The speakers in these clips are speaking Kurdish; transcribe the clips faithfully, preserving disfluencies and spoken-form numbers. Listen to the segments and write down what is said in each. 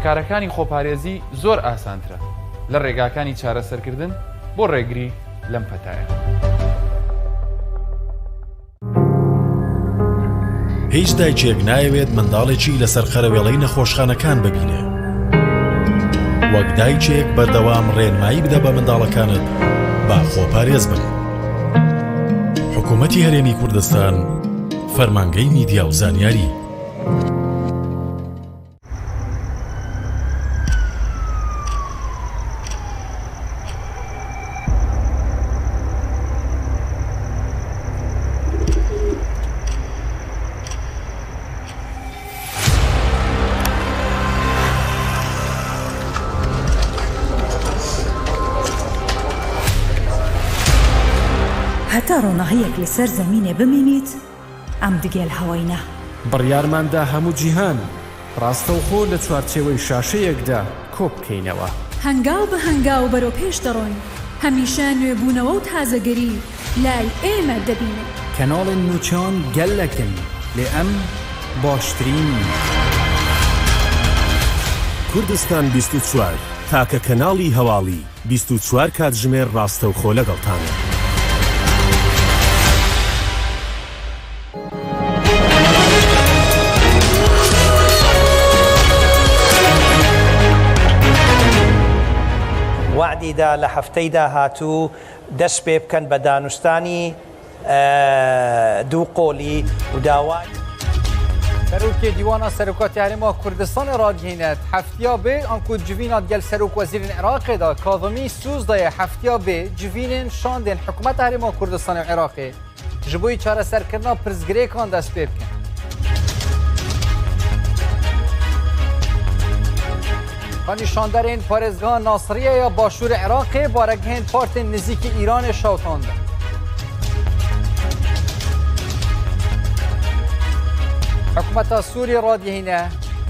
کارەکانی خۆپارێزی زۆر ئاسانترە لە ڕێگاکانی چارەسەرکردن بۆ ڕێگری لەم پەتایە. هیچ دایکێک نایەوێت منداڵێکی لەسەر خەرەوێڵەی نەخۆشخانەکان ببینێ. وەک دایکێک بەردەوام ڕێنمایی بدە بە منداڵەکانت با خۆپارێز بن. حکوومەتی هەرێمی کوردستان، فەرمانگەی میدیا و زانیاری. هەتا ڕۆناهیەک لەسەر زەمینێ بمینیت، ئەم دگەل هەوەینە. بڕیارماندا هەموو جیهان ڕاستەوخۆ لە چوارچێوەی شاشەیەکدا کۆبکەینەوە. هەنگاو بە هەنگاو بەرەو پێش دەڕۆین، هەمیشە نوێبوونەوە و تازەگەری لای ئێمە دەبینن. کەناڵێن نوچان گەلەکن، لێ ئەم باشترین نین. کوردستان بیست و چوار، تاکە کەناڵی هەواڵی بیست و چوار کاتژمێر ڕاستەوخۆ لەگەڵتانە. وەعدی دا لە هەفتەی داهاتوو دەست پێ بکەن بە دانوستانی دوو قۆلی و داوای. Serokê Dîwana Serokatî Herêma Kurdistanê ragihîne, heftiya bê anku civîna digel Serok Wezîrên Iraqê de Kazimî Sûz daye, heftiya bê civînên şandên Hikûmeta Herêma Kurdistanê û Iraqê ji bo yî çareserkirina pirsgirêkan dest pê bikin. Xanî şanderên parêzgeha Nasiriye ya başûrê Iraqê baregihên partên nizîkî Îranê şewitandin. Hikûmeta Sûriyê radihîne,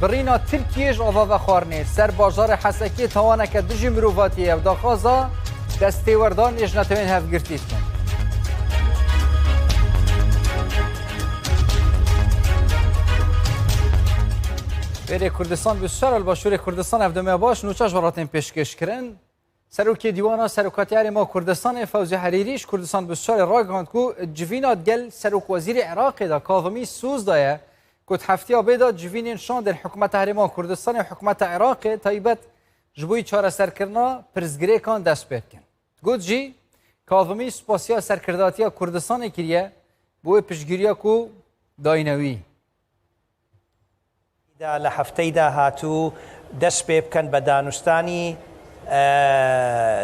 birîna Tirkiyê ji ava vexwarinê ser bajarê Hesekê tawaneke dijî mirovatiyê ye û daxwaza destêwerdanê ji netewên hevgirtî dikin. Vêrê Kurdistan bi ser li başûrê Kurdistan ev demê baş nûçe ji we re tên pêşkêş kirin. Serokê Dîwana Serokatiya Herêma Kurdistanê Fewzî Herîrî ji Kurdistan bi ser ragihand ku civîna digel Serokwezîrê Iraqê de Kazimî Sûz daye ku di heftiya bê de civînên şandên Hikûmeta Herêma Kurdistanê û Hikûmeta Iraqê taybet ji bo yî çareserkirina pirsgirêkan dest pê dikin. Got jî, Kazimî spasiya serkirdatiya Kurdistanê kiriye bo wê piştgiriya ku dayne wî. دا لە هەفتەی داهاتوو دەست پێ بکەن بە دانوستانی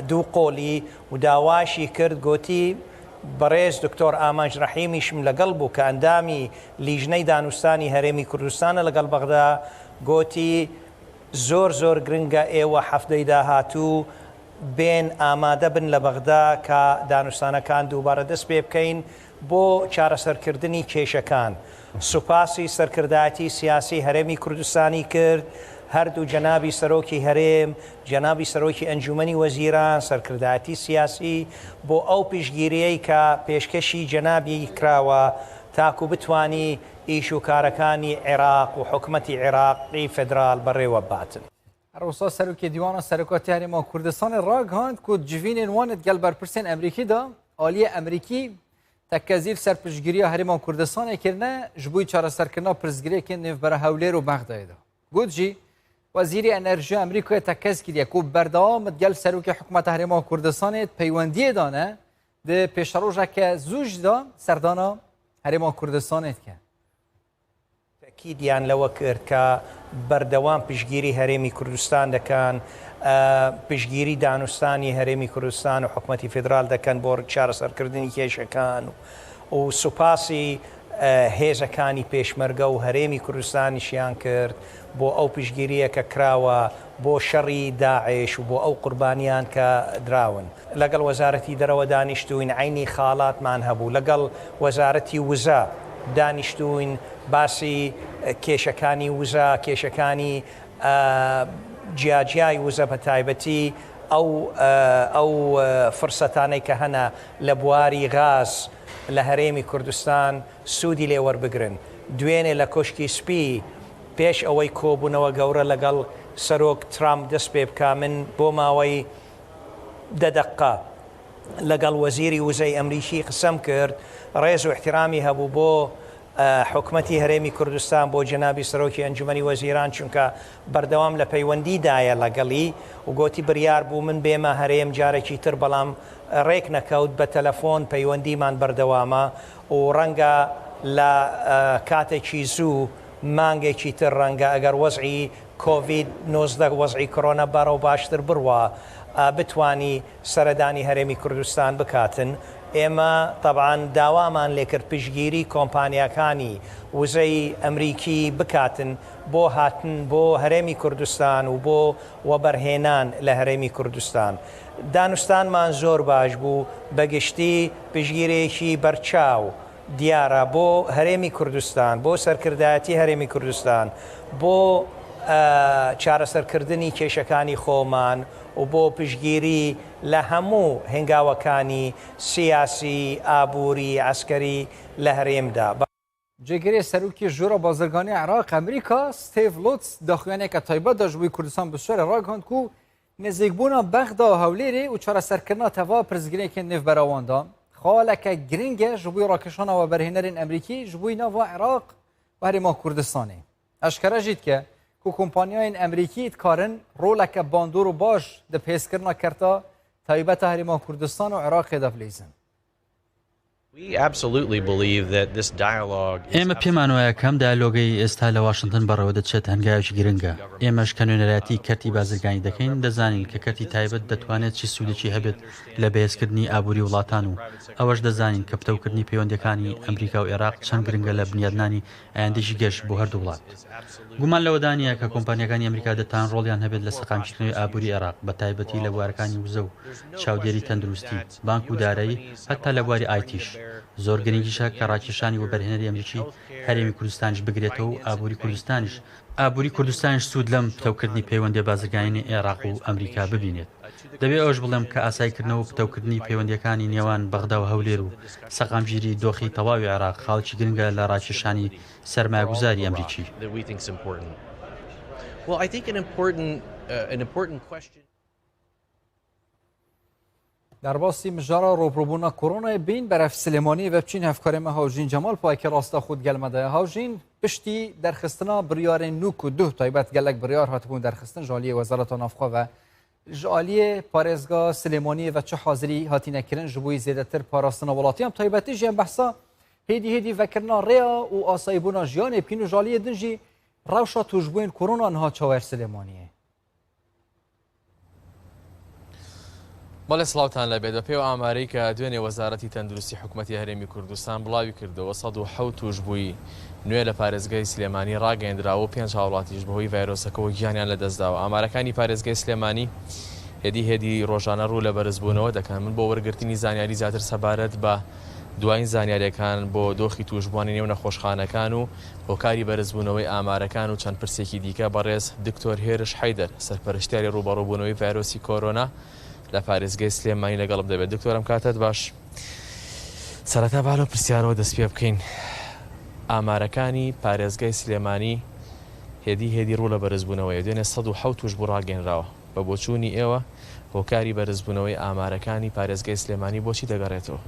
دوو قۆلی و داواشی کرد، گوتی، بەڕێز دکتۆر ئامانج ڕەحیمیشم لەگەڵ بوو کە ئەندامی لیژنەی دانوستانی هەرێمی کوردستانە لەگەڵ بەغدا، گوتی، زۆر زۆر گرنگە ئێوە هەفتەی داهاتوو بێن ئامادە بن لە بەغدا کە دانوستانەکان دووبارە دەست پێ بکەین بۆ چارەسەرکردنی کێشەکان. سوپاسی سەرکردایەتی سیاسی هەرێمی کوردستانی کرد، هەردوو جەنابی سەرۆکی هەرێم، جەنابی سەرۆکی ئەنجومەنی وەزیران، سەرکردایەتی سیاسی بۆ ئەو پشتگیریەی کە پێشکەشی جەنابی کراوە تاکو بتوانی ئیش و کارەکانی عێراق و حکومەتی عێراقی فێدرال بەڕێوە باتن. Her wisa Serokê Dîwana Serokatiya Herêma Kurdistanê ragihand ku civînên wan ê digel berpirsên Emerîkî de aliyê Emerîkî tekezî li ser piştgiriya Herêma Kurdistanê kirine ji bo yî çareserkirina pirsgirêkên nêvbera Hewlêr û Bexdayê de. Got jî, Wezîrê Enerjiya Emerîkayê tekez kiriye ku berdewam digel Serokê Hikûmeta Herêma Kurdistanê di peywendiyê de ne, di pêşerojeke zû jî de serdana Herêma Kurdistanê dike. تەکیدیان لەوە کرد کە بەردەوام پشتگیری هەرێمی کوردستان دەکەن، پشتگیری دانوستانی هەرێمی کوردستان و حکومەتی فیدرال دەکەن بۆ چارەسەرکردنی کێشەکان و سوپاسی هێزەکانی پێشمەرگە و هەرێمی کوردستانیشیان کرد بۆ ئەو پشتگیریە کە کراوە بۆ شەڕی داعش و بۆ ئەو قوربانیان کە دراون. لەگەڵ وەزارەتی دەرەوە دانیشتووین، عینی خاڵاتمان هەبوو. لەگەڵ وەزارەتی وزە دانیشتووین، باسی کێشەکانی وزە، کێشەکانی جیاجیای وزە، بە تایبەتی ئەو ئەو فرسەتانەی کە هەنە لە بواری غاز لە هەرێمی کوردستان سوودی لێ وەربگرن. دوێنێ لە کۆشکی سپی پێش ئەوەی کۆبوونەوە گەورە لەگەڵ سەرۆک ترامپ دەست پێ بکا. من بۆ ماوەی دە دەققە لەگەڵ وەزیری وزەی ئەمریکی قسەم کرد، ڕێز و احترامی هەبوو بۆ حکومەتی هەرێمی کوردستان، بۆ جەنابی سەرۆکی ئەنجومەنی وەزیران، چونکە بەردەوام لە پەیوەندیدایە لەگەڵی و گۆتی بڕیار بوو من بێمە هەرێم جارێکی تر، بەڵام ڕێک نەکەوت. بە تەلەفۆن پەیوەندیمان بەردەوامە و ڕەنگە لە کاتێکی زوو، مانگێکی تر ڕەنگە، ئەگەر وەزعی کۆڤید نۆزدە، وەزعی کۆرۆنا بەرەو باشتر بڕوا، بتوانی سەردانی هەرێمی کوردستان بکاتن. ئێمە تەبعەن داوامان لێکرد پشتگیری کۆمپانیاکانی وزەی ئەمریکی بکاتن بۆ هاتن بۆ هەرێمی کوردستان و بۆ وەبەرهێنان لە هەرێمی کوردستان. دانوستانمان زۆر باش بوو، بەگشتی پشتگیرێکی بەرچاو دیارە بۆ هەرێمی کوردستان، بۆ سەرکردایەتی هەرێمی کوردستان، بۆ چارەسەرکردنی کێشەکانی خۆمان و بۆ پشتگیری لە هەموو هەنگاوەکانی سیاسی، ئابووری، عەسکەری لە هەرێمدا. Cêgirê Serokê Jora Bazirganê Iraq, Amerîka, Steve Lutz, daxuyaniyeke taybet da ji bo Kurdistan bi şerê ragihand ku nêzîkbûna Bexda û Hewlêrê û çareserkirina teva pirsgirêkên nêvbera wan da, xaleke giring e ji bo rakişana weberhênerên Amerîkî ji bo nava Iraq û Herêma Kurdistanê. Eşkere jî dike ku kompanyayên Amerîkî dikarin roleke bandor û baş di bihêzkirina kerta taybet a Herêma Kurdistan û Iraqê de bilîzin. ئێمە پێمان وایە کە ئەم دایالۆگەی ئێستا لە واشنتن بەڕێوە دەچێت هەنگاوێکی گرنگە. ئێمەش کە نوێنەرایەتی کەرتی بازرگانی دەکەین، دەزانین کە کەرتی تایبەت دەتوانێت چی سوودێکی هەبێت لە بەهێزکردنی ئابووری وڵاتان و ئەوەش دەزانین کە پتەوکردنی پەیوەندییەکانی ئەمریکا و عێراق چەند گرنگە لە بنیادنانی ئایندەیەکی گەش بۆ هەردوو وڵات. گومان لەوەدا نییە کە کۆمپانیاکانی ئەمریکا دەتان ڕۆڵیان هەبێت لە سەقامگیرکردنەوەی ئابووری عێراق، بە تایبەتی لە بوارەکانی وزە و چاودێری تەندروستی، بانک و دارایی، هەتا لە بواری ئایتیش. زۆر گرنگیشە کە ڕاکێشانی وەبەرهێنەری ئەمریکی هەرێمی کوردستانیش بگرێتەوە و ئابووری کوردستانیش ئابووری کوردستانیش سوود لەم پتەوکردنی پەیوەندییە بازرگانییەی عێراق و ئەمریکا ببینێت. دەبێت ئەوەش بڵێم کە ئاساییکردنەوە و پتەوکردنی پەیوەندییەکانی نێوان بەغدا و هەولێر و سەقامگیری دۆخی تەواوی عێراق خاڵێکی گرنگە لە ڕاکێشانی سەرمایەگوزاری ئەمریکی. Derbasî mijara rûbirûbûna koronayê bîn berev Silêmaniyê ve biçîn hevkarê me Hawjîn Cemal payekê rasta xwe digel me de ye. Hawjîn, piştî derxistina biryarên nû ku duh taybet gelek biryar hatibûn derxistin ji aliyê Wezareta Navxwe ve, ji aliyê parêzga Silêmaniyê ve çi hazirî hatine kirin ji bo zêdetir parastina welatî? Em taybetî jî em behsa hêdî hêdî vekirina rêya û asayîbûna jiyanê bikîn û ji aliyê din jî rewşa tûjbûyên korona niha çawa ye Silêmaniyê? بەڵێ سڵاوتان لەبێت. بە پێی ئەو ئامارەی کە دوێنێ وەزارەتی تەندروستی حکوومەتی هەرێمی کوردستان بڵاوی کردەوە، سەد و حەوت توشبووی نوێ لە پارێزگای سلێمانی ڕاگەیەندراوە و پێنج هاوڵاتیش بەهۆی ڤایرۆسەکەەوە گیانیان لەدەستداوە. ئامارەکانی پارێزگای سلێمانی هێدی هێدی ڕۆژانە ڕوو لە بەرزبوونەوە دەکەن. من بۆ وەرگرتنی زانیاری زیاتر سەبارەت بە دوایین زانیاریەکان بۆ دۆخی توشبووانی نێو نەخۆشخانەکان و هۆکاری بەرزبوونەوەی ئامارەکان و چەند پرسێکی دیکە بەڕێز دکتۆر هێرش حەیدەر، سەرپەرشتیاری ڕوبەڕووبوونەوەی ڤایرۆسی کۆرۆنا لە پارێزگای سلێمانی لەگەڵم دەبێت. دکتۆر، ئەم کاتت باش. سەرەتا با لەو پرسیارەوە دەست پێ بکەین. ئامارەکانی پارێزگای سلێمانی هێدی هێدی ڕوو لە بەرزبوونەوەیە. دوێنێ سەد و حەوت توشبوو ڕاگەیەنراوە. بە بۆچوونی ئێوە، هۆکاری بەرزبوونەوەی ئامارەکانی پارێزگای سلێمانی بۆچی دەگەڕێتەوە؟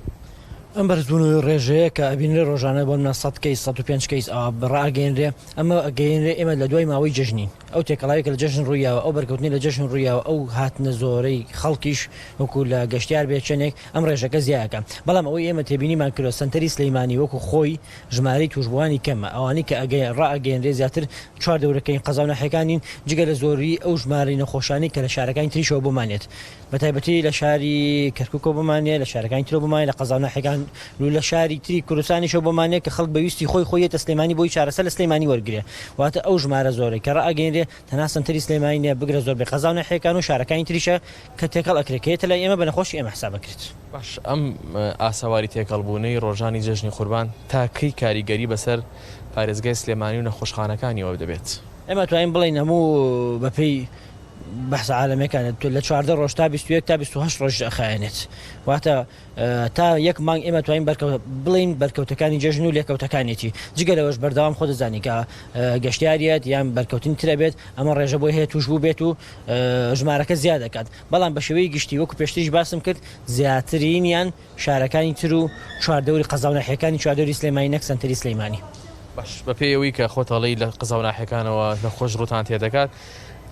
ئەم بەرزبوونەوەی ڕێژەیە کە ئەبینرێ ڕۆژانە بۆ نمونە سەد کەیس، سەد و پێنج کەیس ئەوە ڕاگەیەنرێ، ئەمە ئەگەیەنرێ ئێمە لە دوای ماوەی جەژنین. ئەو تێکەڵاوی کە لە جەژن ڕوویاوە، ئەو بەرکەوتنی لە جەژن ڕوویاوە، ئەو هاتنە زۆرەی خەڵکیش وەکو لە گەشتیار بێت چەندێک ئەم ڕێژەکە زیایەکە. بەڵام ئەوەی ئێمە تێبینیمان کردوە سەنتەری سلەیمانی وەکو خۆی ژمارەی توشبووانی کەمە، ئەوانەی کە ئەگەی ڕائەگەیەنرێ زیاتر چوار دەورەکەی قەزا و ناحیەکانی، جگە لە زۆری ئەو ژمارەی نەخۆشانی کە لە شارەکانی تریشەوە بۆمانێت، بە تایبەتی لە شاری کەرکووکەوە بۆمانێ، لە شارەکانی ترەوە بۆمانێ، لە قەزا و ناحیەکان و لە شاری تری کوردستانیشەوە بۆمانێ کە خەڵک بەویستی خۆی خۆی یەتە سلێمانی بۆی چارەسەر لە سلێمانی وەرگرێ. واتە ئەو ژمارە زۆرەی کە ڕائەگەیەنرێ تەنها سەنتەری سلێمانی نیە، بگرە زۆربەی قەزا و ناحیەکان و شارەکانی تریشە کە تێکەڵ ئەکرێ کە یەتە لای ئێمە بە نەخۆشی ئێمە حساب ئەکرێت. باش، ئەم ئاسەواری تێکەڵبوونەی ڕۆژانی جەژنی قوربان تا کەی کاریگەری بەسەر پارێزگای سلێمانی و نەخۆشخانەکانیەوە دەبێت؟ ئێمە توانین بڵێین هەموو بەپێی بەحسە عالەمەکانە، لە چواردە ڕۆژ تا بیست و یەک تا بیست و هەشت ڕۆژ ئەخایەنێت. واتە، ئە، تا یەک مانگ ئێمە توانین بەرکەوت-، بڵین بەرکەوتەکانی جەژن و لێکەوتەکانێتی. جگە لەوەش بەردەوام خۆ دەزانی کە، ئە، گەشتیاریەت یان بەرکەوتنی ترە بێت، ئەمە ڕێژە بۆی هەیە توش بوو بێت و، ئە، ژمارەکە زیاد دەکات. بەڵام بە شێوەیەکی گشتی، وەکو پێشتریش باسم کرد، زیاترینیان شارەکانی تر و چواردەوری قەزاوناحیەکانی چواردەوری سلێمانی، نەک سنتەری سلێمانی. باش، بە پێی ئەوەی کە خۆتەڵی لە قەزاوناحیەکانەوە نەخۆش ڕووتان تێدەکات،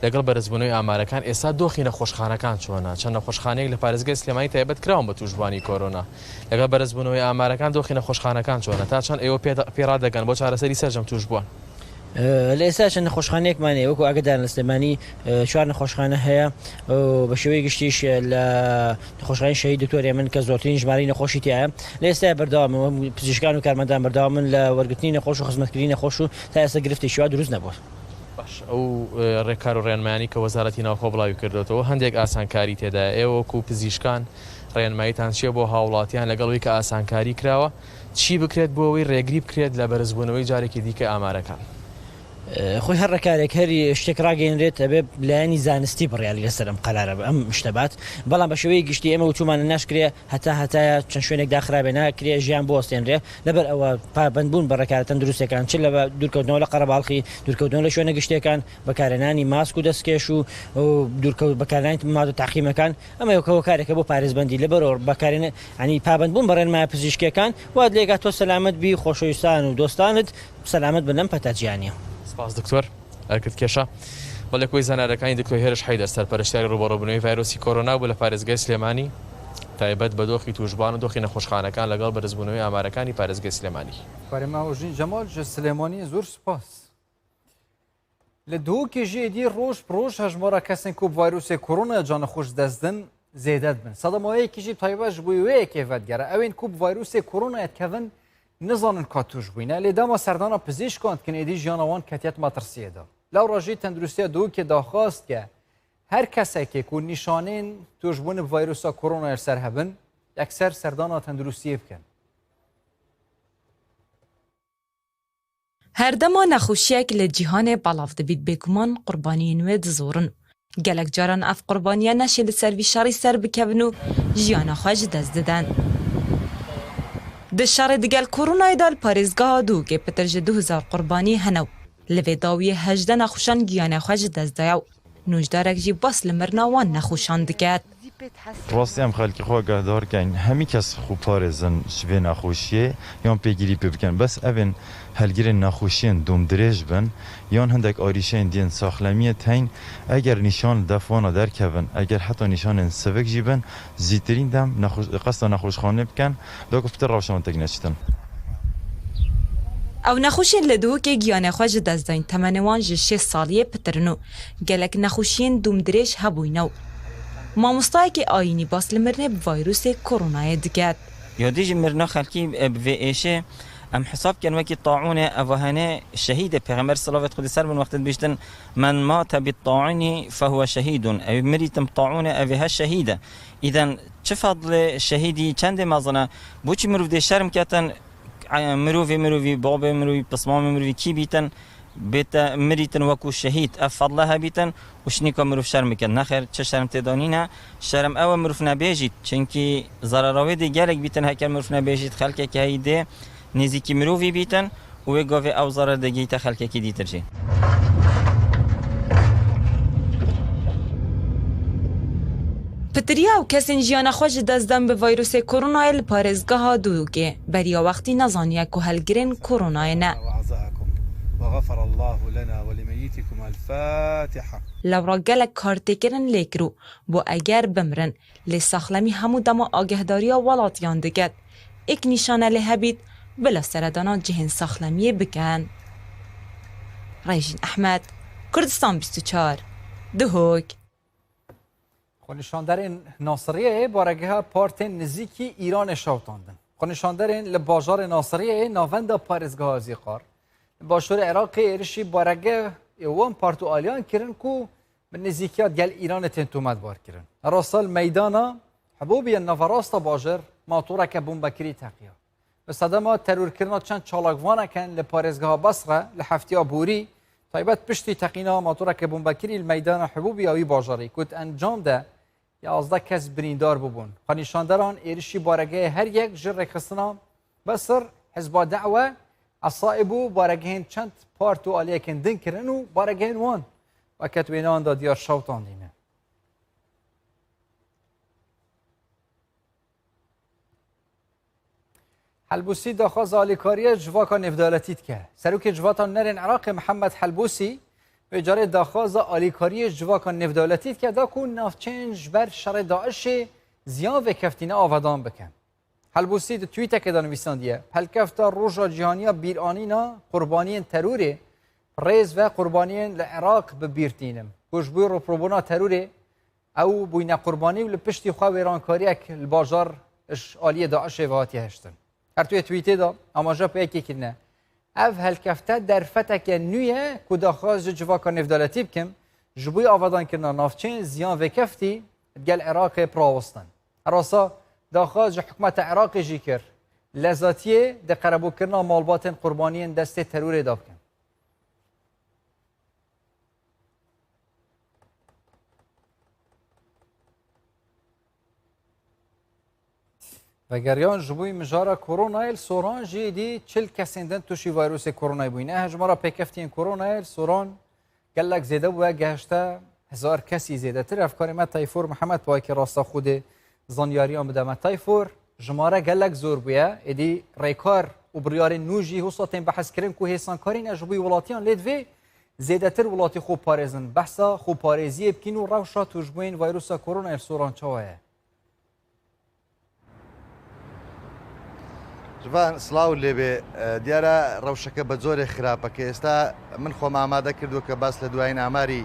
لەگەڵ بەرزبوونەوەی ئامارەکان، ئێستا دۆخی نەخۆشخانەکان چۆنە؟ چەند نەخۆشخانەیەک لە پارێزگای سلێمانی تایبەت کراون بە توشبووانی کۆرۆنا؟ لەگەڵ بەرزبوونەوەی ئامارەکان، دۆخی نەخۆشخانەکان چۆنە؟ تا چەند ئێوە پێ-، پێڕادەگەن بۆ چارەسەری سەرجەم توشبووان؟ ئە، لە ئێستا چەند نەخۆشخانەیەکمان هەیە، وەکو ئاگادارن لە سلێمانی، ئە، چوار نەخۆشخانە هەیە، ئە، بە شێوەی گشتیش، ئە، لە نەخۆشخانەی شەهید دکتۆر هێمن کە زۆرترین ژمارەی نەخۆشی تیایە. لە ئێستا بەردەوامن، پزیشکان و کارمەندان بەردەوامن لە وەرگرتنی نەخۆش و خزمەتکردنی نەخۆش و تا ئێستا گرفتێکی وا دروست نەبووە. باش، ئەو، ئە، ڕێکار و ڕێنمایانی کە وەزارەتی ناوخۆ بڵاوی کردوتەوە، هەندێک ئاسانکاری تێدایە. ئێوە وەکو پزیشکان ڕێنماییتان چییە بۆ هاوڵاتیان لەگەڵ ئەوەی کە ئاسانکاری کراوە؟ چی بکرێت بۆ ئەوەی ڕێگری بکرێت لە بەرزبوونەوەی جارێکی دیکە ئامارەکان؟ ئە، خۆی هەر ڕێکارێک، هەر شتێک ڕاگەیەنرێت، ئەبێ لایەنی زانستی بڕیاری لەسەر ئەم قەرارە، ئەم شتە بات. بەڵام بە شێوەیەکی گشتی ئێمە وتومانە ناشکرێ هەتا هەتایە چەند شوێنێک داخرابێ ناکرێ ژیان بوەستێنرێ. لەبەر ئەوە پابەندبوون بە ڕێکارە تەندروستەکان، چ لە دوورکەوتنەوە لە قەرەباڵخی، دوورکەوتنەوە لە شوێنە گشتیەکان، بەکارهێنانی ماسک و دەستکێش و، و دوورکەوت-، بەکارهێنانی مادە تاقیمەکان، ئەمە یەکەوە کارێکە بۆ پارێزبەندی. لەبەرەوە بەکارهێن-، ینی پابەندبوون بە ڕێنمایە پزیشکیەکان وات لێگا تۆ سەلامەت بی، خۆشەویستان و دۆستانت سەلامەت بن لەم پەتا جیانیە. سپاس دکتۆر. ئەرکت کێشا. بەڵێ، کۆی زانارەکانی دکتۆر هێرش حەیدەر، سەرپەرشتیاری ڕوبەڕووبوونەوەی ڤایرۆسی کۆرۆنا بوو لە پارێزگای سلێمانی، تایبەت بە دۆخی توشبووان و دۆخی نەخۆشخانەکان لەگەڵ بەرزبوونەوەی ئامارەکانی پارێزگای سلێمانی. Xwarê me Hojîn Cemal ji Silêmaniyê zor spas. Li Duhokê jî êdî roj bi roj hejmara kesên ku bi vayrosê koronaya canixweş dest din zêde dibin. Sedema yekî jî taybet ji bo wê yekê vedigere. Ew ên ku bi vayrosê koronaya dikevin nizanin ka tûj bûyne. Lê dema serdana pizîşkan dikin êdî jiyana wan ketiye metirsiyê de. Lewra jî tenduristiya Duhokê daxwaz dike her kesekê ku nîşanên tûjbûn bi vayrosa koronayê li ser hebin, yekser serdana tenduristiyê bikin. Her dema nexweşiyek li cîhanê belav dibît, bêguman qurbaniyên wê dizorin. Gelek caran ev qurbaniya neşê li ser vî şerî ser bikevin û jiyana xwe ji dest didin. Di şerê digel koronayê de li parêzgeha Duhokê pitir ji du hezar qurbanî hene û li vê dawiyê hejdeh nexweşan giyanê xwe ji dest daye û nûjdarek jî bas li mirina wan nexweşan diket. Rastî em xelkê xwe gehdar kein. Hemî kes xwe parêzin ji vê nexweşiyê yan pêgirî pê bikin. Bes evên helgirên nexweşiyên domdirêj bin yan hindek arîşeyên diyên saxlemiyê teyn, eger nîşan li def wana derkevin, eger heta nîşanên sivik jî bin, zîtirîn dem nexweş-, qesta nexweşxanê bikin, da ku pitir rewşa wan têk neçitin. Ew nexweşên li Duhokê giyanê xwe ji dest dayîn, temenê wan ji şêst saliyê pitir in û gelek nexweşiyên domdirêj hebûyne û mamostayekî ayînî bas li mirinê bi vayrosê koronayê diket. Yodî jî mirina xelkî, e, bi vê êşê em hesab ken wekî taûnê, eva hene şehîdê. Pêxember silavêt Xwedê ser bin wextê dibîştin, "Men mate bi taûnî fehuwe şehîdun." Ew mirîtin bi taûnê, ev ê he şehîd e. Îden çi fadlê şehîdî çendê mezin e? Boçî mirov dê şerm ketin, e, mirovê mirovî, babê mirovî, pismamê mirovî kî bîtin, bête mirîtin wekû şehîd, ev fadle hebîtin û şinîka mirov şerm bikin. Nexêr, çi şerm tê de nîne. Şerm ew e mirov nebêjît, çimkî zerera wê dê gelek bîtin, heke mirov nebêjît, xelkekî heyî dê nêzîkî mirovî bîtin û wê gavê ew zerer dê gihîte xelkekî dîtir jî. Pitiriya ew kesên jiyana xwe ji dest dan bi vayrosê koronayê li parêzgeha Dûyûkê beriya wextî nezaniye ku helgirên koronayê ne. وأعزائكم. وغفر الله لنا ولميتكم. الفاتحة. Lewra gelek kar tê kirin lê kir û bo eger bimirin, lê saxlemî hemû dema agehdariya welatiyan diket. Êk nîşane lê hebît, bila seredana cihên saxlemiyê bikin. Rêjîn Ehmed, Kurdistan bîst û çar, Duhok. Xwenîşanderên Nasiriyeyê baregeha partên nizîkî Îranê şewitandin. Xwenîşanderên li bajarê Nasiriyeyê navenda parêzgeha Zîqar li başûrê Iraqê êrişî baregehê wan part û aliyan kirin ku bi nizîkiya gel Îranê tên tometbarkirin. Rasta li meydana hebûbiyên naverasta bajêr matoreke bombekirî teqiya. Bi sedema terorkirina çend çalakvaneke li parêzgeha Basre li heftiya borî Taybet piştî teqîna motoreke bombekirî li meydana Hibûbî ya wî bajarî ku di encam de yazdeh kes birîndar bûbûn. Xwenîşanderan êrişî baregehê her yek ji rêxistina Besir, Hizba De'we, Esaîb û baregehên çend part û aliyekên din kirin û baregehên wan weke di wêneyan de diyar şewitandîne. Helbûsî daxwaza alîkariyê civaka nêvdewletî dike. Serokê Civata Nûnerên Iraqê Mihemed Helbûsî vê carê daxwaza alîkariyê civaka nêvdewletî dike da ku navçeyên ji ber şerê DAIŞê ziyan vêkeftîne avedan bikin. Helbûsî di twîtekê de nivîsandiye, Helkefta Roja Cîhanî ya Bîranîna Qurbaniyên Terorê, rêz ve qurbaniyên li Iraq bi bîr tînim ku ji bo rûpirûbûna terorê ew bûyne qurbanî û li piştî xwe wêrankariyek li bajar ji aliyê DAIŞê ve hatiye hiştin. Her tu yê twîtê de amaje pêkê kirine. Ev helkefte derfeteke nû ye ku daxwaz ji civaka nêvdewletî bikim, ji bo avadankirina navçeyên ziyan vêkeftî digel Iraqê bi rawestin. Herwesa daxwaz ji hikûmeta Iraqê jî kir, lezatiyê di qerebûkirina malbatên qurbaniyên destê terorê de bikin. Vegeriyan ji bo mijara koronayê li Soran jî êdî çil kesên din tûşî vayrosê koronayê bûyne. Hejmara pêkeftiyên koronayê li Soran gelek zêde bûye, gehişte hezar kesî zêdetir. Hevkarê me Tayfûr Mihemed bi wekî rasta Xwedê zanyariyan bide me. Tayfûr, jimare gelek zor bûye. Êdî rêkar û biryarên nû jî wisa tên behskirin ku hêsankarî ne ji bo welatiyan, lê divê zêdetir welatî xwe parêzin, behsa xweparêziyê bikin û rewşa tûşbûyên vayrusa koronayê li Soran çawa ye? Civan, silav lê bê. E, diyara rewşeke bi zorê xirap e. Ke êsta min xwe amade kirdo ke bas li duyayîn amarî,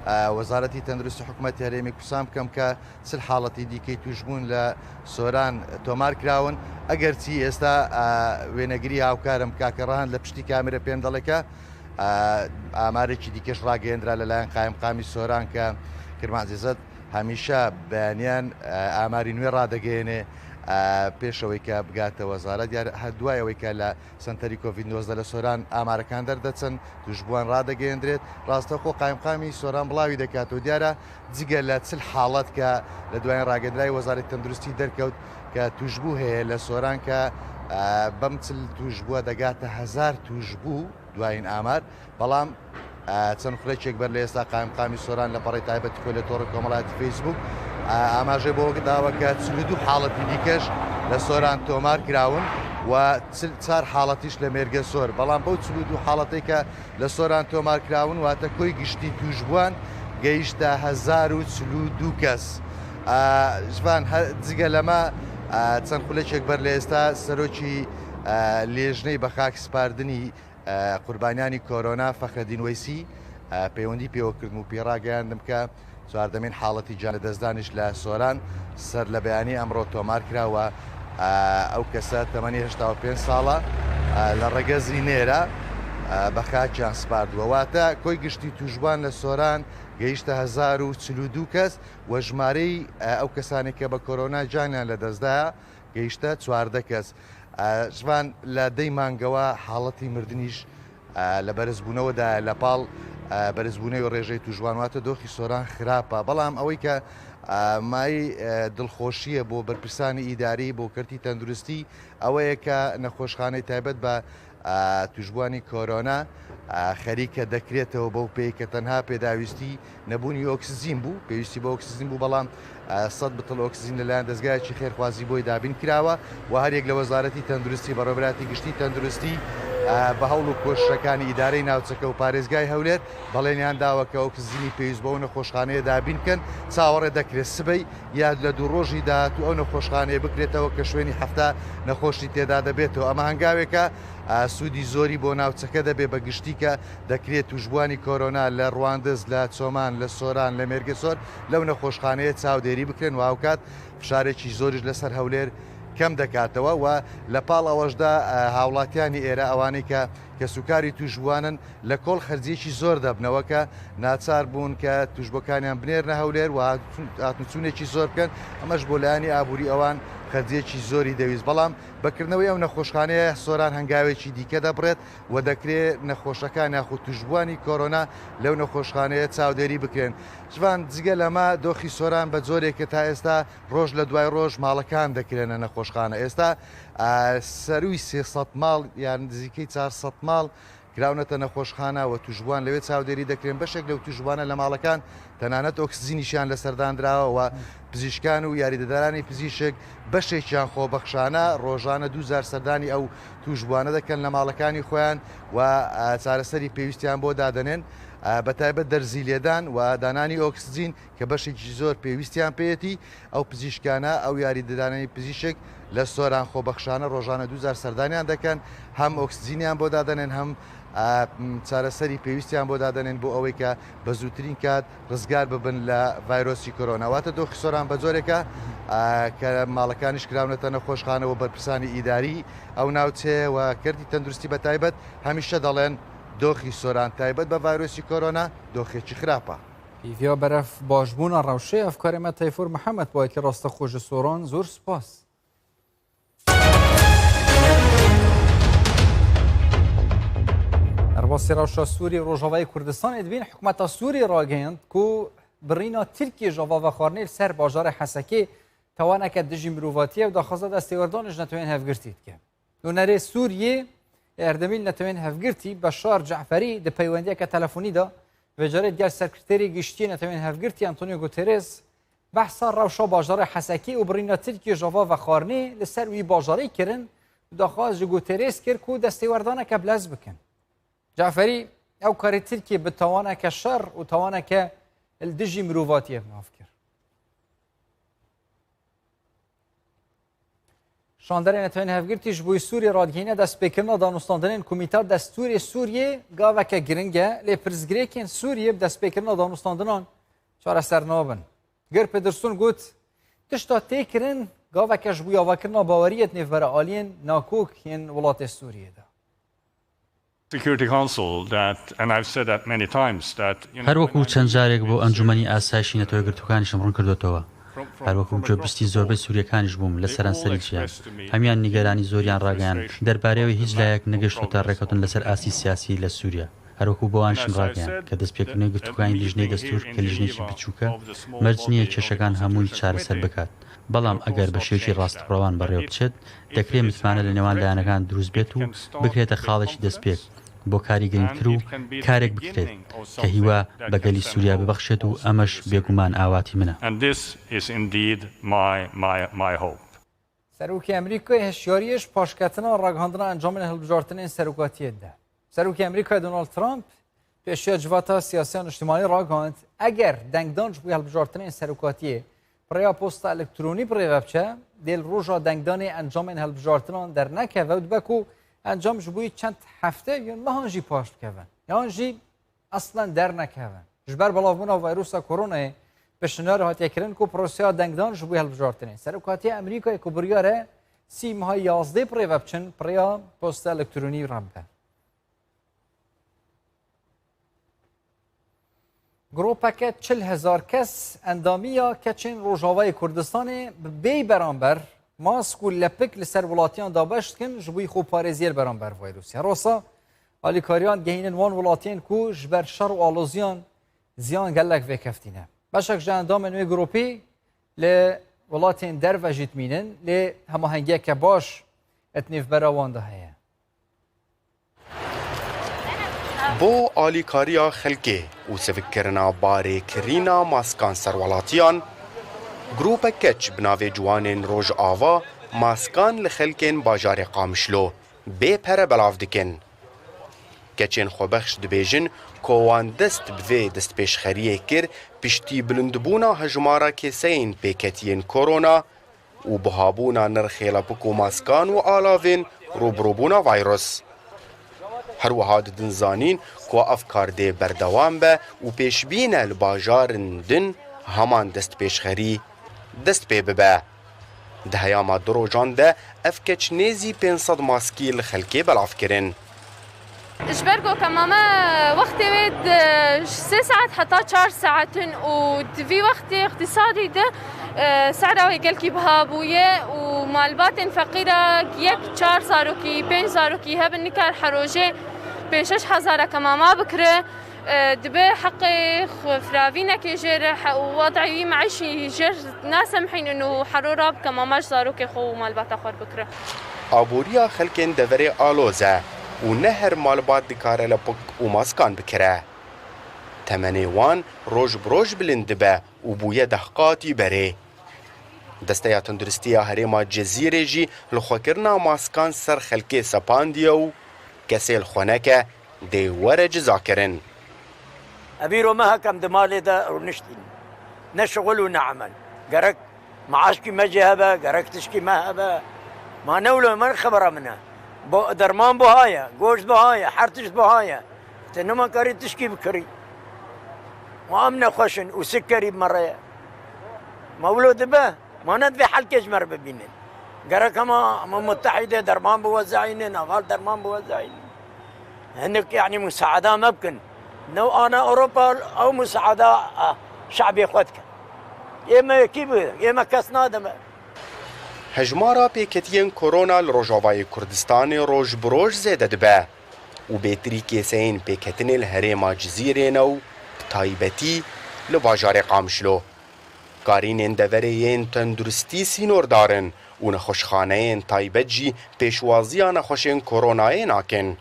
e, Wezaretî Tenduristî Hikûmetê Herêmê Kurdistanê bikim ke çil haletî dîkey tûşbûn li Soran tomar kirawin. Eger çî êsta, e, wênegirî hawkar im, kake Rehand li piştî kamîrê pê dile ke, e, amarekî dîkeş ragihêndira li layan qayimqamî Soran ke Kirmanc Îzzet hemîşe beyaniyan, e, amarî nû radigihêne, e, pêş ewê ke bigate wezaret. Diyar, he, duayê ewê ke li senterî Covid nozdeh li Soran amarekan derdeçin, tûşbûwan radigihêndrêt. Rastexwe qayimqamî Soran bilavî dekat û diyar e, cigel li çil halet ke li duyayîn ragihêndrayê Wezaretê Tenduristî derkewt ke tûşbû heye li Soran ke, e, bem çil tûşbû degate hezar tûşbû. Duyayîn amar. Belam, e, çend xulekek ber li êsta qayimqamî Soran li perê taybetî xwe li torê komelaya Facebook, e, amaje bo dawa ke çil û du haletî dîkeş li Soran tomar kirawin û çil çar haletîş li Mêrgê Sor. Belam bew çil û du haletê ke li Soran tomar kirawin, wate koy giştî tûşbûwan gehişte hezar û çil û du kes. E, ji van he-, cigele me, e, çend xulekek ber li êsta serokî, e, lêjneyê bi xak spardinî e, qurbaniyani korona Fexredîn Weysî, e, peywendî pêwe kirdim û pê ragehandim ke çwardemîn haletî canidestdanîş li Soran ser li beyanî emro tomar kira we, e, ew kese temenî heşta û pênc sal e, e, li Regezî nêr e, e, bi xakiyan spard we. Wate koy giştî tûjban li Soran gehişte hezar û çil û du kes we jimareyî, e, ew kesanê ke bi korona caniyan li dest daya gehişte çardeh kes. E, ji van li deh mangewa haletî mirdinîş, e, li berizbûnewe de, li pal, e, berizbûnê û rêjeyê tûjvan wate doxî Soran xirab e. Belam ewê ke, e, mayî, e, dilxweşiyê bo berpirsanê îdarî, bo kertî tenduristî, ew ye ke nexweşxaneyê taybet be, e, tûjbûanî korona, e, xerîke dekrêtewe bo pê ke tenha pêdawîstî nebûnî oksîzîn bû, pêwîstî bi oksîzîn bû, belam, e, sed bitil oksîzîn li layan dezgayekî xêrxwazî boyî dabîn kirawe û her yek li Wezaretî Tenduristî, Beroberayetî Giştî Tenduristî, e, bi hewl û koşişekanî îdareyê navçeke û parêzgayê Hewlêr belêniyan dawe ke oksîzînî pêwîst bi ew nexweşxaneyê dabîn bikin. Çawerê dekirê sibey ya li du rojî dahatû ew nexweşxaneyê bikirêtewe ke şwênî hefta nexweşî têda debêtewe. Ema hengavêke, e, sûdî zorî bo navçeke debê be giştî ke dekrê tûjbûanî korona li Rwandiz, li Çoman, li Soran, li Mêrgê Sor, lew nexweşxaneyê çavdêrî bikirin û hawkat fişarêkî zor ji li ser Hewlêr kem dekatewe we li pal ewe jî de, e, hawlatiyanî êre ewanê ke kesûkarî tûjbûan in li kol xerciyekî zor de bine weke naçar bûn ke tûjbokaniyan binêrine Hewlêr û hatû-, hatûçûnekî zor bikin. Ema ji bo layanî aborî ewan قەرزیەکی زۆری دەویست، بەڵام بەکردنەوەی ئەو نەخۆشخانەیە سۆران هەنگاوێکی دیکە دەبڕێت و دەکرێت نەخۆشەکان یاخود توشبووانی کۆرۆنا لەو نەخۆشخانەیە چاودێری بکرێن. جوان، جگە لەمە دۆخی سۆران بە جۆرێکە تا ئێستا ڕۆژ لە دوای ڕۆژ ماڵەکان دەکرێنە نەخۆشخانە. ئێستا، ئا، سەروی سێ سەد ماڵ یان نزیکەی چوار سەد ماڵ کراونەتە نەخۆشخانە و توشبووان لەوێ چاودێری دەکرێن. بەشێک لەو توشبووانە لە ماڵەکان تەنانەت ئۆکسجینیشیان لەسەردان دراوە و پزیشکان و یاریدەدارانی پزیشک بەشێکیان خۆبەخشانە ڕۆژانە دوو جار سەردانی ئەو توشبووانە دەکەن لە ماڵەکانی خۆیان و، ئا، چارەسەری پێویستیان بۆ دادەنێن، ئا، بە تایبەت دەرزی لێدان و دانانی ئۆکسجین کە بەشێکی زۆر پێویستیان پێیەتی. ئەو پزیشکانە، ئەو یاریدەدارانی پزیشک لە سۆران خۆبەخشانە ڕۆژانە دوو جار سەردانیان دەکەن، هەم ئۆکسجینیان بۆ دادەنێن، هەم، ئا، چارەسەری پێویستیان بۆ دادەنێن بۆ ئەوەی کە بە زووترین کات ڕزگار ببن لە ڤایرۆسی کۆرۆنا. واتە دۆخی سۆران بە جۆرێکە، ئا، کە ماڵەکانیش کراونەتە نەخۆشخانە و بەرپرسانی ئیداری ئەو ناوچەیە و کەرتی تەندروستی بە تایبەت هەمیشە دەڵێن دۆخی سۆران تایبەت بە ڤایرۆسی کۆرۆنا دۆخێکی خراپە. Pêviya beref başbûna rewşê, hevkarê me Teyfur Mihemed, bayekî rastexwe ji Soran, zor spas. Derbasî rewşa Sûrî û Rojavayê Kurdistanê dibîn, hikûmeta Sûrî ragihand ku birîna Tirkiyê ji ava vexwarinê li ser bajarê Hesekê tawaneke dijî mirovatiyê û daxwaza destêwerdanê ji Netewên Hevgirtî dike. Nûnerê Sûriyê ê erdemî li Netewên Hevgirtî Beşar Ceferî di peywendiyeke telefonî de vêcarê digel Sekreterê Giştî yê Netewên Hevgirtî Antonio Guterres behsa rewşa bajarê Hesekê û birîna Tirkiyê ji ava vexwarinê li ser wî bajarê kirin û daxwaz ji Guterres kir ku destêwerdaneke bilez bikin. Ceferî ew karê Tirkiyê bi tawaneke şer û tawaneke li dijî mirovatiyê bi nav kir. Şanderê Netewên Hevgirtî ji bo Sûriyê radigihîne destpêkirina danûstandinên Komîta Destûrê Sûriyê gaveke giring e, lê pirsgirêkên Sûriyê bi destpêkirina danûstandinan çareser nabin. Gir Pedersen got, tişta tê kirin gaveke ji bo avakirina baweriyê di nêvbera aliyên nakok yên welatê Sûriyê de. Security Council that, and I've said that many times, that, you know, Her wekû when I چەند جارێک بۆ ئەنجومەنی ئاسایشی نەتەوە یەکگرتووەکانیشم ڕوون کردوتەوە. From, from, هەر وەکو from a گوێبیستی geopolitical زۆربەی سووریەکانیش بووم لە they all سەرنجیان. Expressed to me هەمویان نیگەرانی زۆریان deep ڕاگەیاند frustration دەربارەی ئەوەی هیچ over lack لایەک of نەگەشتۆتە progress. ڕێکەوتن لەسەر ئاستی سیاسی لە سووریا. هەر وەکو بۆوانشم And as I ڕاگەیاند said, کە دەستپێکردنەوەی گفتوگانی لیژنەی دەستور کە لیژنەیەکی بچووکە، مەرج نییە کێشەکان هەمووی چارەسەر بکات. بەڵام ئەگەر بە شێوەیەکی ڕاستڕەوان بەڕێوە بچێت، دەکرێت متمانە لە نێوان لایەنەکان دروست بێت و بکرێتە خاڵێکی دەستپێک بۆ کاری گرنگتر و کارێک بکرێت کە هیوا بە گەلی سووریا ببەخشێت و ئەمەش بێگومان ئاواتی منە. And this is indeed my, my, my hope. Serokê Amerîkayê hişyariyê ji paşketina ragihandina encamên hilbijartinên serokatiyê dide. Serokê Amerîkayê Donald Trump pêşiya civata siyasiya niştimanî ragihand, eger dengdan ji bo hilbijartinên serokatiyê bi rêya posta elektronî bi rê ve biçe, dê li roja dengdanê encamên hilbijartinan dernekeve û dibe ku encam ji bo yî çend hefte yan mehan jî paş bikeve. Yan jî eslen dernekeve. Ji ber belavbûna vayrusa koronayê pêşniyar hatiye kirin ku proseya dengdan ji bo hilbijartinê serokatiya Amerîkayê ku biryar e sî meha yazdê bi rê ve biçin, bi rêya posta elektronî re bibe. Gropeke çil hezar kes endamiya keçên Rojavayê Kurdistanê bi bêyî beramber mask û lepik li ser welatiyan dabeş dikin, ji bo xweparêziyê li beramber vayrosê. Rosa alîkariyan digehînin wan welatiyên ku ji ber şer û aloziyan ziyan gelek vêkeftî ne. Beşek ji endamên wê gropî li welatên derve jî dimînin, lê hemahengiyeke baş di nêvbera wan de heye. Bo alîkariya xelkê û sivikkirina barêkirina maskan ser welatiyan, grûpek keç bi navê Ciwanên Rojava maskan li xelkên bajarê Qamişlo bê pere belav dikin. Keçên xwebexş dibêjin ku wan dest bi vê destpêşxeriyê kir piştî bilindbûna hejmara keseyên pêketiyên korona û buhabûna nirxê lepik û maskan û alavên rûbirûbûna vayrus. Her wiha didin zanîn ku ev kar dê berdewam be û pêşbîn e li bajarên din heman destpêşxerî dest pê bibe. Di heyama du rojan de ev keç nêzî pênc sed maskî li xelkê belav kirin. Ji ber ku kema me wextê wê di ji sê saet heta çar saetin û di vî wextê îqtîsadî de, e, sehra wê gelkî biha bûye û Malbatên feqîra yek çar zarokî, pênc zarokî hebin, nikar her rojê pênc şeş hezareke mama bikire. E, dibe heqê xwe firavînekê jê re he-, û wed'ê wî meîşî jê nasemhînin û hero rabike mama ji zarokê xwe û malbata xwe re bikire. Aboriya xelkên deverê aloz e û ne her malbat dikare lipik û maskan bikire. Temenê wan roj bi roj bilind dibe û bûye deh qatî berê. Desteya Tenduristiya Herêma Cizîrê jî lixwekirina maskan ser xelkê sepandiye û kesê li xwe neke dê were cizakirin. Evîro me hekem di malê de rûniştîn. Ne şixul û ne emel. Gerek maaşkî me jê hebe, gerek tişkî me hebe. Ma ne wilo me xebera min e. Bo-, derman buha ye, goşt buha ye, her tişt buha ye. Te nema karî tişkî bikirî. Û em nexweş in û sikerî bi me re ye. Ma wilo dibe, ma ne divê helkê ji me re bibînin. Gerek hema, hema mutehîdê derman biwezayînin, heval derman biwezayînin. Hinek, yanî, musaada me bikin. New ana Ewropa ew musaada, a, şebê xwe dike. Ê me yekî bi, ê me kes nadime. Hejmara pêketiyên korona li Rojavayê Kurdistanê roj bi roj zêde dibe û bêtirî kêseyên pêketinê li herêma Cizîrê ne û bi taybetî li bajarê Qamişlo. Karînên deverê yên tenduristî sînordar in û nexweşxaneyên taybet jî pêşwaziya nexweşên koronayê nakin.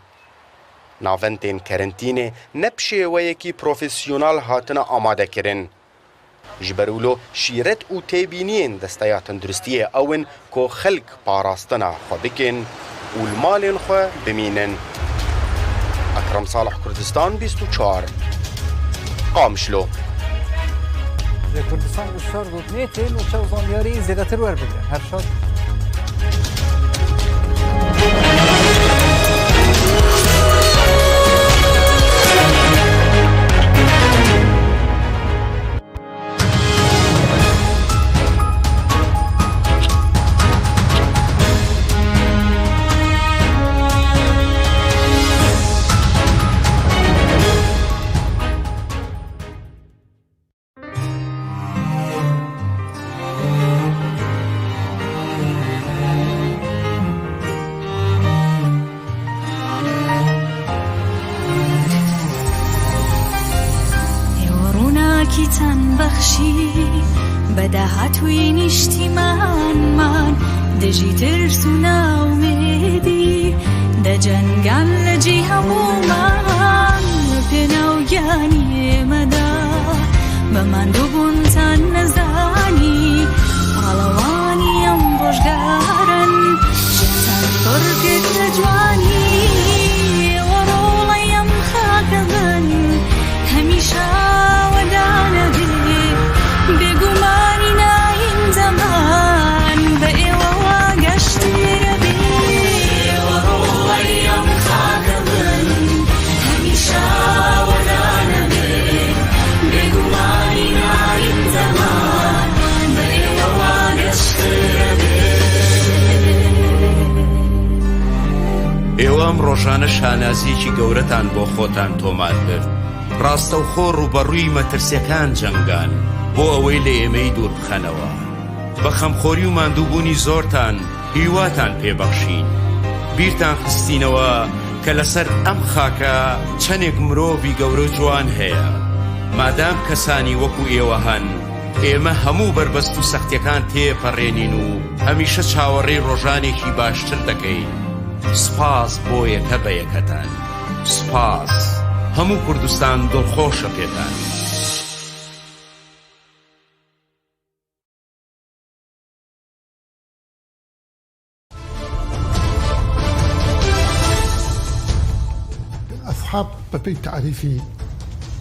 Navendên kerentînê ne bi şêweyekî profesyonal hatine amadekirin. Ji ber wilo şîret û têbîniyên Desteya Tenduristiyê ew in ku xelk parastina xwe bikin û li malên xwe bimînin. Ekrem Salih, Kurdistan bîst û çar, Qamişlo. Li Kurdistan û şer dot net û çew zanyarî zêdetir werbigrin. Her şad. ئێوە ڕووناکیتان بەخشی بە داهاتووی نیشتیمانمان، دژی ترس و ناومێدی دەجەنگان لە جێ هەموومان. لە پێناو گیانی ئێمەدا بە ماندووبوونتان نەزانی، پاڵەوانی ئەم ڕۆژگارن. ژیانتان پڕ کرد لە جوانی، ئێوە ڕۆڵەی ئەم خاکە بن، هەمیشە ئاوەدانە بێ. بێگومانی نایندەمان بە ئێوەوە گەشتێرە بێ. ئێوە ڕۆڵەی ئەم خاکە بن، هەمیشە ئاوەدانە بێ. بێگومانی نایندەمان بە ئێوەوە گەشتێرە بێ. ئێوە ئەم ڕۆژانە شانازیەکی گەورەتان بۆ خۆتان تۆمار کرد. ڕاستەوخۆ ڕوبەڕووی مەترسیەکان جەنگان بۆ ئەوەی لە ئێمەی دوور بخەنەوە. بە خەمخۆری و ماندووبوونی زۆرتان هیواتان پێبەخشین. بیرتان خستینەوە کە لەسەر ئەم خاکە چەندێک مرۆڤی گەورە و جوان هەیە. مادام کەسانی وەکو ئێوە هەن، ئێمە هەموو بەربەست و سەختیەکان تێپەڕێنین و هەمیشە چاوەڕێی ڕۆژانێکی باشتر دەکەین. سپاس بۆ یەکە بە یەکەتان. سپاس. هەموو کوردستان دڵخۆشە پێتان. ئەسحاب بە پێی تعریفی،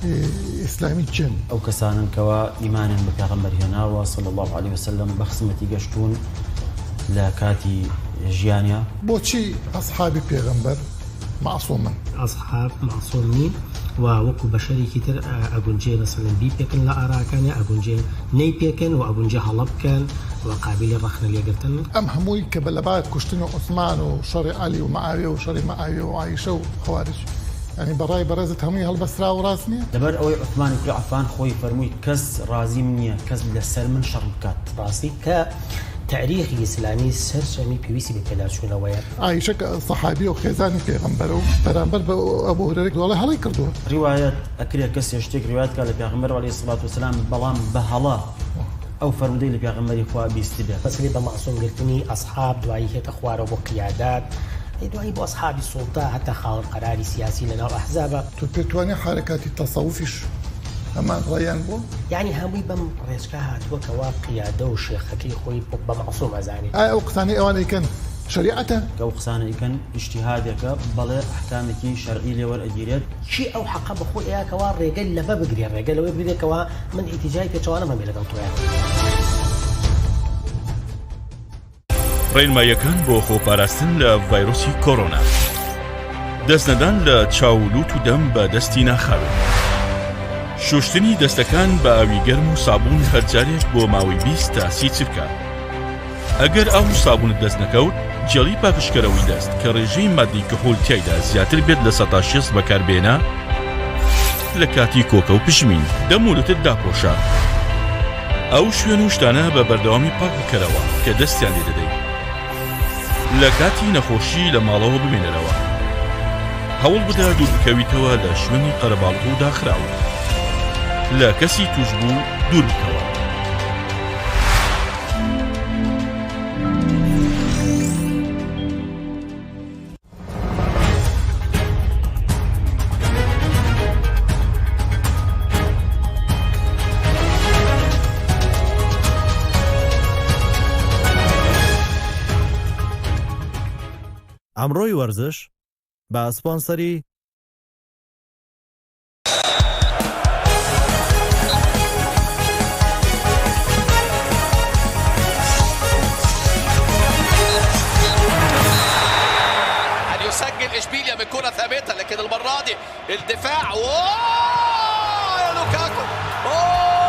ئێ، ئیسلامی چین؟ ئەو کەسانن کەوا ئیمانیان بە پێغەمبەر هێناوە، صلی الله علیه وسلم، بە خزمەتی گەشتون لە کاتی ژیانیا. بۆچی ئەسحابی پێغەمبەر مەعسومن؟ ئەسحاب مەعسوم نین و وەکو بەشەرێکی تر، ئە، ئەگونجێ مەسەلەن بی پێکن لە ئاراکانێ، ئەگونجێ نەی پێکن و ئەگونجێ هەڵە بکەن و قابلی ڕەخنە لێگرتن. ئەم هەمووی کە بە لەبار کوشتنی عوسمان و شەڕی عەلی و مەعاویە و شەڕی مەعاویە و عایشە و خەواریج، یعنی بەڕای بەڕێزت هەمووی هەڵبەسترا و ڕاست نییە؟ لەبەر ئەوەی عوسمانی کوڕی عەفان خۆی فەرمووی، کەس ڕازیم نییە کەس لەسەر من شەڕ بکات. ڕاستی کە تاریخی ئیسلامی سەرجەمی پێویستی بە پێداچوونەوەیە. عایشە کە سەحابی و خێزانی پێغەمبەرە و بەرامبەر بە ئەبو هورێرە دوڵی هەڵی کردووە. ڕیوایەت ئەکرێ کەسێ شتێک ڕیوایەت کا لە پێغەمبەر عەلەیهی سڵات وسلام، بەڵام بە هەڵە ئەو فەرمودەی لە پێغەمبەری خوا بیستبێ. مەسەلەی بە مەعسوم گرتنی ئەسحاب، دوایی هێتە خوارەوە بۆ قیادات، دوایی بۆ ئەسحابی سوڵتە، هەتا خاوەن قەراری سیاسی لە ناو ئەحزابە. تو پێتوانێ حرەکاتی تەسەوفیش هەمان ڕایان بوو؟ یعنی هەمووی بەم ڕێچکە هاتووە کەوا قیادە و شێخەکەی خۆی بە مەعسوم ئەزانێ. ئایا ئەو قسانەی ئەوانەی کەن شریعەتە؟ کە ئەو قسانەی کەن ئیجتیهادێکە، بەڵێ ئەحکامێکی شەرعی لێوەر ئەگیرێت. چی ئەو حەقە بە خۆی ئەیا کەوا ڕێگە لەبە بگرێ، ڕێگە لەوەی بگرێ کەوا من ئیتیجای پێچەوانە مەمێ لەگەڵ تۆیان. ڕێنماییەکان بۆ خۆپاراستن لە ڤایرۆسی کۆرۆنا. دەستنەدان لە چاو و لوت و دەم بە دەستی ناخاوێن. شوشتنی دەستەکان بە ئاوی گەرم و سابوون هەرجارێک بۆ ماوەی بیست تا سی چرکە. ئەگەر ئاو و سابوونت دەست نەکەوت، جێڵی پاکشکەرەوەی دەست کە ڕێژەی مادەی کحول تیایدا زیاتر بێت لە سەد تا شێست بەکاربێنە لە کاتی کۆکە و پشمین. دەم و لوتت داپۆشە. ئەو شوێن و شتانە بە بەردەوامی پاک بکەرەوە کە دەستیان لێ دەدەیت. لە کاتی نەخۆشی لە ماڵەوە بمێنەرەوە. هەوڵ بدە دوور بکەویتەوە لە شوێنی قەرەباڵغ و داخراو. لە کەسی توشبوو دوور بکەوە. ئەمڕۆی وەرزش بە سپۆنسەری أن يسجل إشبيليا من كرة ثابتة، لكن المرة دي الدفاع.